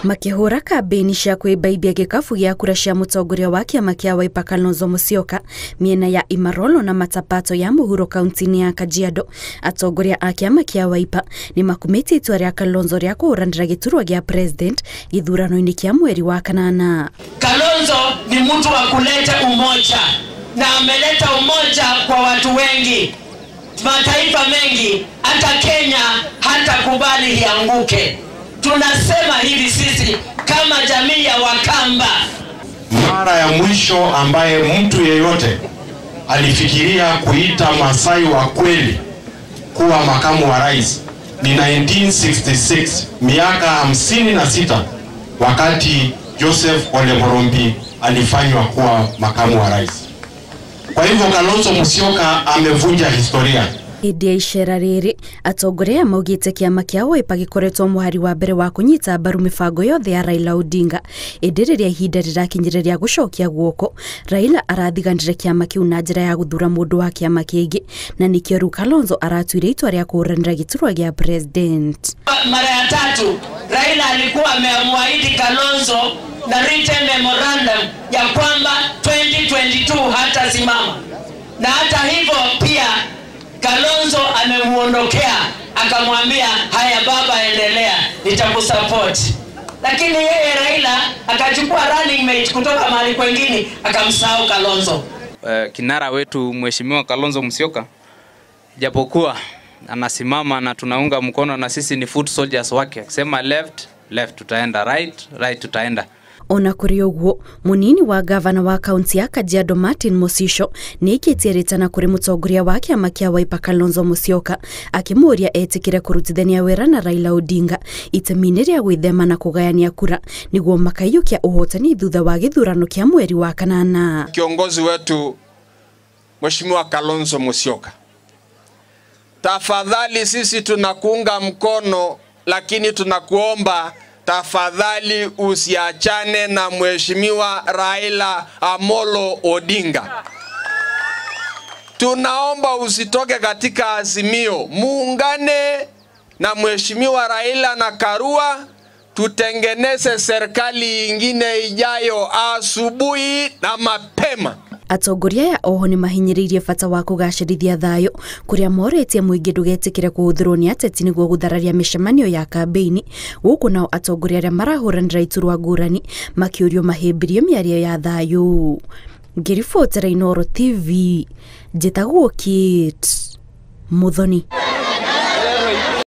Makĩhũra kambĩini cia kwĩmbaimbia gĩkabu gĩa kura cia mũtongoria wa kĩama kĩa Wiper Kalonzo Musyoka mĩena ya Imarolo na Matapato ya mũhuro kaunti-inĩ ya Kajiado. Atongoria a kĩama kĩa Wiper nĩ makumĩtie itua rĩa Kalonzo rĩa kũhũranĩra gĩturwa gĩa president gĩthurano-inĩ kĩa mweri wa kanana. Kalonzo ni mtu wa kuleta umoja na ameleta umoja kwa watu wengi, mataifa mengi, hata Kenya hatakubali ianguke. Tunasema hivi sisi kama jamii ya Wakamba. Mara ya mwisho ambaye mtu yeyote alifikiria kuita Masai wa kweli kuwa makamu wa rais ni 1966, miaka 56, wakati Joseph Ole Morombi alifanywa kuwa makamu wa rais. Kwa hivyo Kalonzo Musyoka amevunja historia. Hĩndĩ ya icera rĩrĩ, atongoria maugĩte kĩama kĩa Wiper gĩkoretwo mũhari wa mbere wa kũnyita mbaru mĩbango yothe ya Raila Odinga. Ĩndĩ rĩrĩa ihinda rĩrakinyire rĩa gũcokia guoko, Raila arathiganire kĩama kĩu na njĩra ya gũthura mũndũ wa kĩama kĩngĩ, na nĩkĩo rĩu Kalonzo aratuire itua rĩa kũhũranĩra gĩturwa gĩa president. Mara ya tatu Raila alikuwa amemwahidi Kalonzo na written memorandum ya kwamba 2022 hatasimama, na hata hivyo pia Kalonzo amemuondokea akamwambia haya baba, endelea, nitakusupport. Lakini yeye Raila akachukua running mate kutoka mahali kwengine akamsahau Kalonzo. Kinara wetu Mheshimiwa Kalonzo Musyoka, japokuwa anasimama na tunaunga mkono na sisi ni foot soldiers wake, akisema left left tutaenda, right right tutaenda. Ona kũrĩ ũguo, mũnini wa gavana wa kaunti ya Kajiado Martin Mosisho nĩaikĩtie rĩtana kũrĩ mũtongoria wa kĩama kĩa Wiper Kalonzo Musyoka akĩmũũria etĩkĩre kũrutithania wĩra na Raila Odinga itemi-inĩ rĩa gwĩthema na kũgayania kura nĩguo makaiyũkia ũhotani thutha wa gĩthurano kĩa mweri wa kanana. Kiongozi wetu Mheshimiwa Kalonzo Musyoka, tafadhali sisi tunakuunga mkono, lakini tunakuomba tafadhali usiachane na Mheshimiwa Raila Amolo Odinga. Tunaomba usitoke katika Azimio, muungane na Mheshimiwa Raila na Karua, tutengeneze serikali ingine ijayo asubuhi na mapema. Atongoria aya oho nĩ mahinyĩrĩirie bata wa kũgacĩrithia thayũ kũrĩa morĩtie mũingĩ ndũgetĩkĩre kũhũthĩrwo nĩ ateti nĩguo gũthararia mĩcemanio ya kambĩini, gũkũ nao atongoria arĩa marahũranĩra iturwa ngũrani makĩũrio mahĩmbĩrie mĩario ya thayũ. Ngĩribotera Inooro TV, njĩtagwo Kate Muthoni.